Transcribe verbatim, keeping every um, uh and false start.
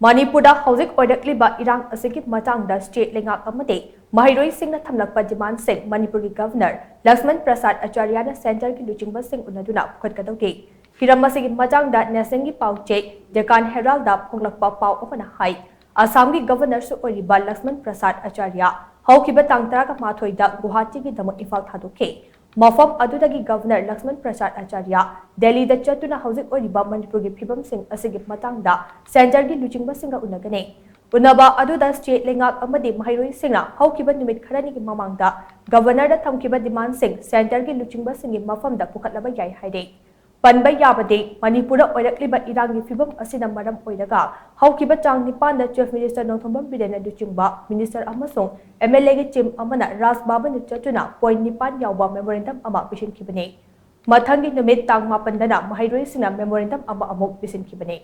ꯃꯅꯤꯄꯨꯔꯗ ꯍꯧꯖꯤꯛ ꯑꯣꯏꯔꯛꯂꯤꯕ ꯏꯔꯥꯡ ꯑꯁꯤꯒꯤ ꯃꯇꯥꯡꯗ ꯁ꯭ꯇꯦꯠ ꯂꯩꯉꯥꯛ ꯑꯃꯗꯤ ꯃꯍꯩꯔꯣꯏꯁꯤꯡꯅ ꯊꯝꯂꯛꯄ ꯗꯤꯃꯥꯟꯁꯤꯡ ꯃꯅꯤꯄꯨꯔꯒꯤ ꯒꯚꯔꯅꯔ ꯂꯛꯁꯃꯟ ꯄ꯭ꯔꯁꯥꯗ ꯑꯆꯥꯔꯌꯥꯅ ꯁꯦꯟꯇꯔꯒꯤ ꯂꯨꯆꯤꯡꯕꯁꯤꯡ ꯎꯅꯗꯨꯅ ꯐꯨꯒꯠꯀꯗꯧꯔꯤ꯫ ꯍꯤꯔꯝ ꯑꯁꯤꯒꯤ ꯃꯇꯥꯡꯗ ꯅꯦꯁꯟꯒꯤ ꯄꯥꯎꯆꯦ ꯗꯦꯀꯥꯟ ꯍꯦꯔꯥꯜꯗ ꯐꯣꯡꯂꯛꯄ ꯄꯥꯎ ꯑꯃꯅ ꯍꯥꯏ, ꯑꯁꯥꯝꯒꯤ ꯒꯚꯔꯅꯔꯁꯨ ꯑꯣꯏꯔꯤꯕ ꯂꯛꯁꯃꯟ ꯄ꯭ꯔꯁꯥꯗ ꯑꯆꯥꯔꯌꯥ ꯍꯧꯈꯤꯕ ꯇꯥꯡ ꯇꯔꯥꯃꯥꯊꯣꯏꯗ ꯒꯨꯋꯥꯍꯥꯇꯤꯒꯤꯗꯃꯛ ꯏꯝꯐꯥꯜ ꯊꯥꯗꯣꯛꯈꯤ꯫ ꯃꯐꯝ ꯑꯗꯨꯗꯒꯤ ꯒꯚꯔꯅꯔ ꯂꯛꯁꯃꯟ ꯄ꯭ꯔꯁꯥꯗ ꯑꯆꯥꯔꯌꯥ ꯗꯦꯜꯂꯤꯗ ꯆꯠꯇꯨꯅ ꯍꯧꯖꯤꯛ ꯑꯣꯏꯔꯤꯕ ꯃꯅꯤꯄꯨꯔꯒꯤ ꯐꯤꯕꯝꯁꯤꯡ ꯑꯁꯤꯒꯤ ꯃꯇꯥꯡꯗ ꯁꯦꯟꯇꯔꯒꯤ ꯂꯨꯆꯤꯡꯕꯁꯤꯡꯒ ꯎꯅꯒꯅꯤ꯫ ꯎꯅꯕ ꯑꯗꯨꯗ ꯁ꯭ꯇꯦꯠ ꯂꯩꯉꯥꯛ ꯑꯃꯗꯤ ꯃꯍꯩꯔꯣꯏꯁꯤꯡꯅ ꯍꯧꯈꯤꯕ ꯅꯨꯃꯤꯠ ꯈꯔꯅꯤꯒꯤ ꯃꯃꯥꯡꯗ ꯒꯚꯔꯅꯔꯗ ꯊꯝꯈꯤꯕ ꯗꯤꯃꯥꯟꯁꯤꯡ ꯁꯦꯟꯇꯔꯒꯤ ꯂꯨꯆꯤꯡꯕꯁꯤꯡꯒꯤ ꯃꯐꯝꯗ ꯄꯨꯈꯠꯂꯕ ꯌꯥꯏ ꯍꯥꯏꯔꯤ꯫ ꯄꯟꯕ ꯌꯥꯕꯗꯤ, ꯃꯅꯤꯄꯨꯔꯗ ꯑꯣꯏꯔꯛꯂꯤꯕ ꯏꯔꯥꯡꯒꯤ ꯐꯤꯕꯝ ꯑꯁꯤꯅ ꯃꯔꯝ ꯑꯣꯏꯔꯒ ꯍꯧꯈꯤꯕ ꯇꯥꯡ ꯅꯤꯄꯥꯟꯗ Chief Minister ꯅꯣꯡꯊꯣꯝꯕꯝ ꯕꯤꯔꯦꯟꯅ ꯂꯨꯆꯤꯡꯕ minister ꯑꯃꯁꯨꯡ MLAꯒꯤ team ꯑꯃꯅ ꯔꯥꯖ ꯚꯕꯟꯗ ꯆꯠꯇꯨꯅ point ꯅꯤꯄꯥꯟ ꯌꯥꯎꯕ memorandum ꯑꯃ ꯄꯤꯁꯤꯟꯈꯤꯕꯅꯤ꯫ ꯃꯊꯪꯒꯤ ꯅꯨꯃꯤꯠ ꯇꯥꯡ ꯃꯥꯄꯟꯗꯅ ꯃꯍꯩꯔꯣꯏꯁꯤꯡꯅ memorandum ꯑꯃ ꯑꯃꯨꯛ ꯄꯤꯁꯤꯟꯈꯤꯕꯅꯤ꯫